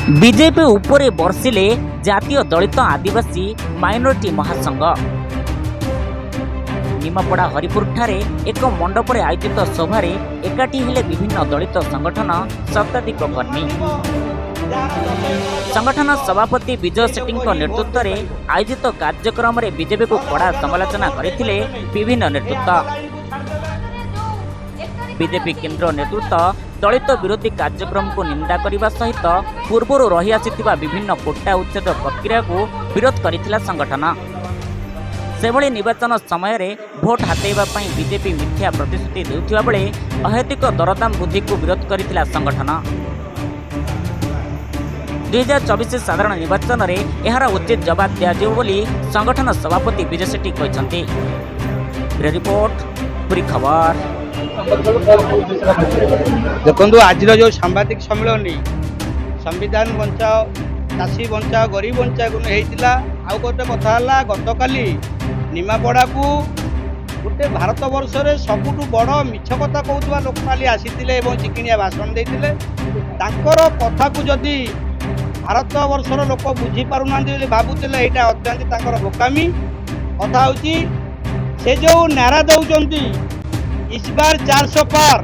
BJP ଉପରେ ବର୍ଷିଲେ ଜାତୀୟ ଦଳିତ ଆଦିବାସୀ ମାଇନରିଟି ମହାସଂଘ। ନିମାପଡ଼ା ହରିପୁରଠାରେ ଏକ ମଣ୍ଡପରେ ଆୟୋଜିତ ସଭାରେ ଏକାଠି ହେଲେ ବିଭିନ୍ନ ଦଳିତ ସଂଗଠନ ଶତାଧିକ କର୍ମୀ। ସଂଗଠନ ସଭାପତି ବିଜୟ ସେଠୀଙ୍କ ନେତୃତ୍ୱରେ ଆୟୋଜିତ କାର୍ଯ୍ୟକ୍ରମରେ ବିଜେପିକୁ କଡ଼ା ସମାଲୋଚନା କରିଥିଲେ ବିଭିନ୍ନ ନେତୃତ୍ୱ। ବିଜେପି କେନ୍ଦ୍ର ନେତୃତ୍ୱ ଦଳିତ ବିରୋଧୀ କାର୍ଯ୍ୟକ୍ରମକୁ ନିନ୍ଦା କରିବା ସହିତ ପୂର୍ବରୁ ରହିଆସିଥିବା ବିଭିନ୍ନ କୋଟା ଉଚ୍ଛେଦ ପ୍ରକ୍ରିୟାକୁ ବିରୋଧ କରିଥିଲା ସଂଗଠନ। ସେଭଳି ନିର୍ବାଚନ ସମୟରେ ଭୋଟ ହାତେଇବା ପାଇଁ ବିଜେପି ମିଥ୍ୟା ପ୍ରତିଶ୍ରୁତି ଦେଉଥିବା ବେଳେ ଅହେତୁକ ଦରଦାମ ବୃଦ୍ଧିକୁ ବିରୋଧ କରିଥିଲା ସଂଗଠନ। 2024 ସାଧାରଣ ନିର୍ବାଚନରେ ଏହାର ଉଚିତ ଜବାବ ଦିଆଯିବ ବୋଲି ସଂଗଠନ ସଭାପତି ବିଜୟ ସେଠୀ କହିଛନ୍ତି। ରିପୋର୍ଟ, ପୁରୀ ଖବର। ଦେଖନ୍ତୁ, ଆଜିର ଯେଉଁ ସାମ୍ବାଦିକ ସମ୍ମିଳନୀ ସମ୍ବିଧାନ ବଞ୍ଚାଅ, ଚାଷୀ ବଞ୍ଚାଅ, ଗରିବ ବଞ୍ଚାଅକୁ ନେଇ ହେଇଥିଲା। ଆଉ ଗୋଟେ କଥା ହେଲା, ଗତକାଲି ନିମାପଡ଼ାକୁ ଗୋଟେ ଭାରତ ବର୍ଷରେ ସବୁଠୁ ବଡ଼ ମିଛ କଥା କହୁଥିବା ଲୋକ କାଲି ଆସିଥିଲେ ଏବଂ ଚିକିଣିଆ ଭାଷଣ ଦେଇଥିଲେ। ତାଙ୍କର କଥାକୁ ଯଦି ଭାରତ ବର୍ଷର ଲୋକ ବୁଝିପାରୁନାହାନ୍ତି ବୋଲି ଭାବୁଥିଲେ, ଏଇଟା ଅତ୍ୟନ୍ତ ତାଙ୍କର ବୋକାମି। କଥା ହେଉଛି, ସେ ଯେଉଁ ନାରା ଦେଉଛନ୍ତି "इस बार 400 पार",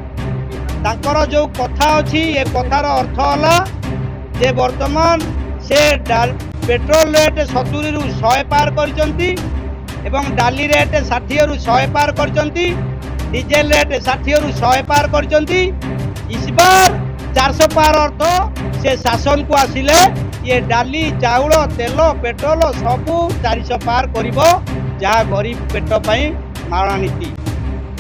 ତାଙ୍କର ଯେଉଁ କଥା ଅଛି, ଏ କଥାର ଅର୍ଥ ହେଲା ଯେ ବର୍ତ୍ତମାନ ସେ ପେଟ୍ରୋଲ ରେଟ୍ 70ରୁ 100 ପାର କରିଛନ୍ତି ଏବଂ ଡାଲି ରେଟ୍ 60ରୁ 100 ପାର କରିଛନ୍ତି, ଡିଜେଲ ରେଟ୍ 60ରୁ 100 ପାର କରିଛନ୍ତି। "इस बार 400 पार" ଅର୍ଥ ସେ ଶାସନକୁ ଆସିଲେ ଇଏ ଡାଲି, ଚାଉଳ, ତେଲ, ପେଟ୍ରୋଲ ସବୁ 400 ପାର କରିବ, ଯାହା ଗରିବ ପେଟ ପାଇଁ ମାରଣା ନୀତି।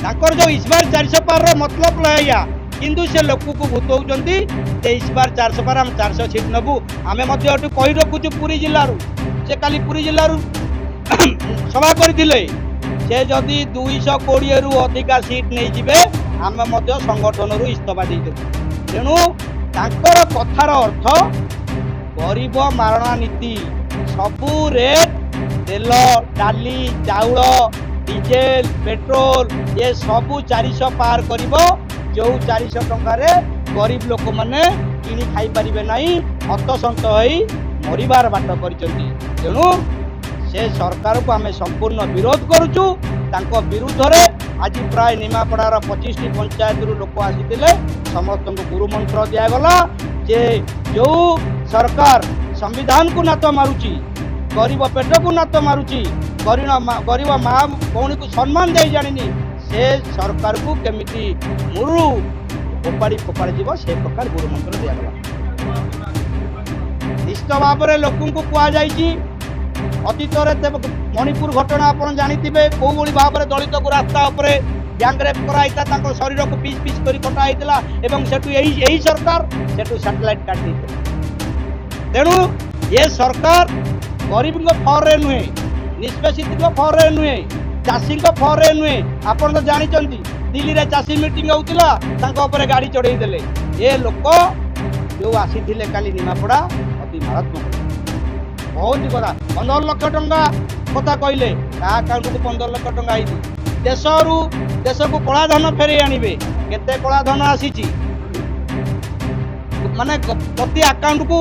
ତାଙ୍କର ଯେଉଁ "इस बार 400 पार"ର ମତଲବ ଏଇଆ। କିନ୍ତୁ ସେ ଲୋକକୁ ଭୂତଉଛନ୍ତି ଯେ "इस बार 400 पार", ଆମେ 400 ସିଟ୍ ନେବୁ। ଆମେ ମଧ୍ୟ ଏଠୁ କହି ରଖୁଛୁ, ପୁରୀ ଜିଲ୍ଲାରୁ ସେ କାଲି ପୁରୀ ଜିଲ୍ଲାରୁ ସଭା କରିଥିଲେ। ସେ ଯଦି 220ରୁ ଅଧିକା ସିଟ୍ ନେଇଯିବେ, ଆମେ ମଧ୍ୟ ସଂଗଠନରୁ ଇସ୍ତଫା ଦେଇଦେବୁ। ତେଣୁ ତାଙ୍କର କଥାର ଅର୍ଥ ଗରିବ ମାରଣା ନୀତି। ସବୁ ରେଟ୍, ତେଲ, ଡାଲି, ଚାଉଳ, ଡିଜେଲ, ପେଟ୍ରୋଲ ଏ ସବୁ 400 ପାର କରିବ, ଯେଉଁ 400 ଟଙ୍କାରେ ଗରିବ ଲୋକମାନେ କିଣି ଖାଇପାରିବେ ନାହିଁ, ହନ୍ତସନ୍ତ ହୋଇ ମରିବାର ବାଟ କରିଛନ୍ତି। ତେଣୁ ସେ ସରକାରକୁ ଆମେ ସମ୍ପୂର୍ଣ୍ଣ ବିରୋଧ କରୁଛୁ। ତାଙ୍କ ବିରୁଦ୍ଧରେ ଆଜି ପ୍ରାୟ ନିମାପଡ଼ାର 25ଟି ପଞ୍ଚାୟତରୁ ଲୋକ ଆସିଥିଲେ। ସମସ୍ତଙ୍କୁ ଗୁରୁମନ୍ତ୍ର ଦିଆଗଲା ଯେ ଯେଉଁ ସରକାର ସମ୍ବିଧାନକୁ ନାତ ମାରୁଛି, ଗରିବ ପେଟକୁ ନାତ ମାରୁଛି, ଗରିବ ମା ଭଉଣୀକୁ ସମ୍ମାନ ଦେଇ ଜାଣିନି, ସେ ସରକାରକୁ କେମିତି ମୂଳରୁ ଫୋପାଡ଼ି ଫୋପାଡ଼ି ଯିବ, ସେ ପ୍ରକାର ଗୁରୁମନ୍ତ୍ର ଦିଆଗଲା। ନିଶ୍ଚିତ ଭାବରେ ଲୋକଙ୍କୁ କୁହାଯାଇଛି, ଅତୀତରେ ତେବେ ମଣିପୁର ଘଟଣା ଆପଣ ଜାଣିଥିବେ, କୋଉଭଳି ଭାବରେ ଦଳିତକୁ ରାସ୍ତା ଉପରେ ଗ୍ୟାଙ୍ଗରେପ୍ କରାହେଇଥିଲା, ତାଙ୍କ ଶରୀରକୁ ପିସ୍ ପିସ୍ କରି କଟା ହେଇଥିଲା ଏବଂ ସେଠୁ ଏହି ଏହି ସରକାର ସେଠୁ ସାଟେଲାଇଟ୍ କାଟି ଦେଇଥିଲେ। ତେଣୁ ଏ ସରକାର ଗରିବଙ୍କ ଫରରେ ନୁହେଁ, ନିଷ୍ପେଷିତଙ୍କ ଫରରେ ନୁହେଁ, ଚାଷୀଙ୍କ ଫରରେ ନୁହେଁ। ଆପଣ ତ ଜାଣିଛନ୍ତି, ଦିଲ୍ଲୀରେ ଚାଷୀ ମିଟିଂ ହେଉଥିଲା, ତାଙ୍କ ଉପରେ ଗାଡ଼ି ଚଢ଼େଇ ଦେଲେ। ଏ ଲୋକ ଯେଉଁ ଆସିଥିଲେ କାଲି ନିମାପଡ଼ା, ଅତି ମାରାତ୍ମକ, ବହୁତ କଥା। 15 ଲକ୍ଷ ଟଙ୍କା କଥା କହିଲେ, କାହା ଆକାଉଣ୍ଟକୁ 15 ଲକ୍ଷ ଟଙ୍କା ହେଇଛି? ଦେଶରୁ ଦେଶକୁ କଳାଧନ ଫେରେଇ ଆଣିବେ, କେତେ କଳାଧନ ଆସିଛି? ମାନେ ପ୍ରତି ଆକାଉଣ୍ଟକୁ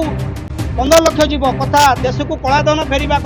15 ଲକ୍ଷ ଯିବ କଥା, ଦେଶକୁ କଳାଧନ ଫେରିବା।